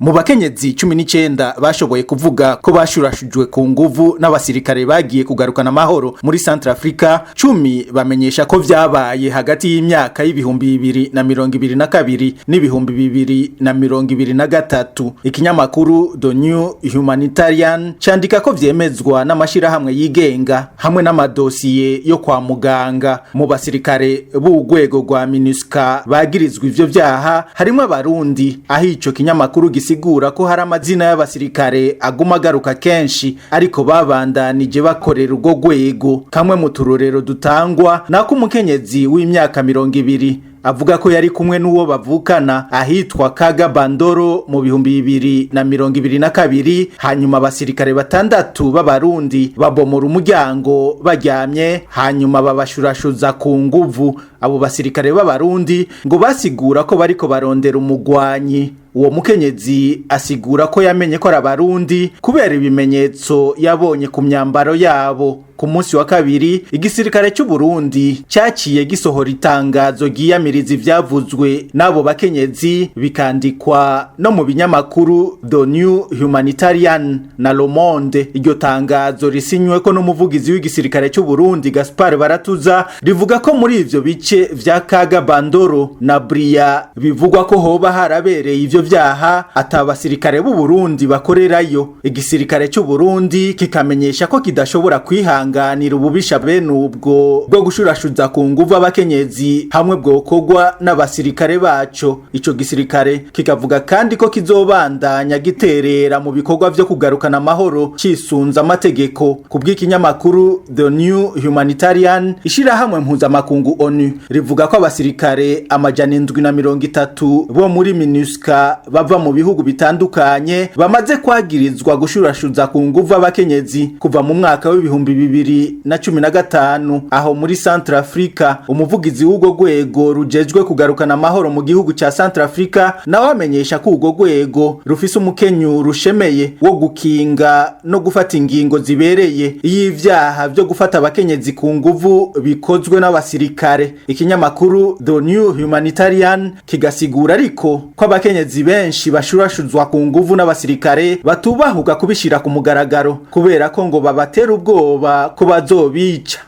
Mu bakenyezi 19 bashoboye kuvuga ko bashurashujwe ku nguvu n'abasirikare bagiye kugarukana amahoro muri Centrafrica, 10 bamenyesha ko vyabaye hagati y'imyaka y'2022 n'ibihumbi 2023. Ikinyamakuru The New Humanitarian candika ko vyemezwa n'amashirahamwe yigenga hamwe n'amadosiye yo kwa muganga. Mu basirikare b'urwego rwa MINUSCA bagirizwa ivyo vyaha harimwo Abarundi, aho ico kinyamakuru gisigura ko hari amazina y'abasirikare aguma agaruka kenshi ariko babandanije bakorera urwo rwego. Kamwe mu turorero dutangwa nako umukenyezi w'imyaka 20 avuga ko yari kumwe n'uwo bavukana ahitwa Kaga Bandoro mu 2022, hanyuma abasirikare batandatu b'Abarundi babomora umuryango baryamye, hanyuma babashurashuza ku nguvu. Abo basirikare b'Abarundi ngo basigura ko bariko barondera umugwanyi. Uwo mukenyezi asigura ko yamenye ko ari Abarundi kubera ibimenyetso yabonye ku myambaro yabo. Ku munsi wa kabiri, igisirikare cy'u Burundi cyaciye gisohora itangazo ryiyamiriza ivyavuzwe n'abo bakenyezi, bikandikwa no mu binyamakuru The New Humanitarian na Le Monde. Iryo tangazo risinywe ko n'umuvugizi w'igisirikare cy'u Burundi Gaspard Baratuza, rivuga ko muri ivyo bice vya Kaga Bandoro na Bria bivugwa ko hoba harabereye ivyo vyaha atabasirikare b'u Burundi bakorerayo. Igisirikare cy'u Burundi kikamenyesha ko kidashobora kwihanganira ububisha bene ubwo bwo gushurashuza ku nguvu abakenyezi hamwe bwokogwa n'abasirikare baco. Ico gisirikare kikavuga kandi ko kizobandanya giterera mu bikorwa vyo kugarukana amahoro cisunza amategeko. Kubw'ikinyamakuru The New Humanitarian, ishirahamwe mpuzamakungu ONU rivuga ko abasirikare 730 bo muri MINUSCA bava mu bihugu bitandukanye bamaze kwagirizwa gushurashuza ku nguvu abakenyezi kuva mu mwaka w'2015 aho muri Centrafrica. Umuvugizi w'urwo rwego rujejwe kugarukana amahoro mu gihugu ca Centrafrica nawe amenyesha ko urwo rwego rufise umukenyu rushemeye wo gukinga no gufata ingingo zibereye iyo ivyaha vyo gufata abakenyezi ku nguvu bikozwe n'abasirikare. Ikinyamakuru The New Humanitarian kigasigura ariko ko abakenyezi benshi bashurashuzwa ku nguvu n'abasirikare batubahuka kubishira ku mugaragaro kubera ko ngo babatera ubwoba ko bazobica.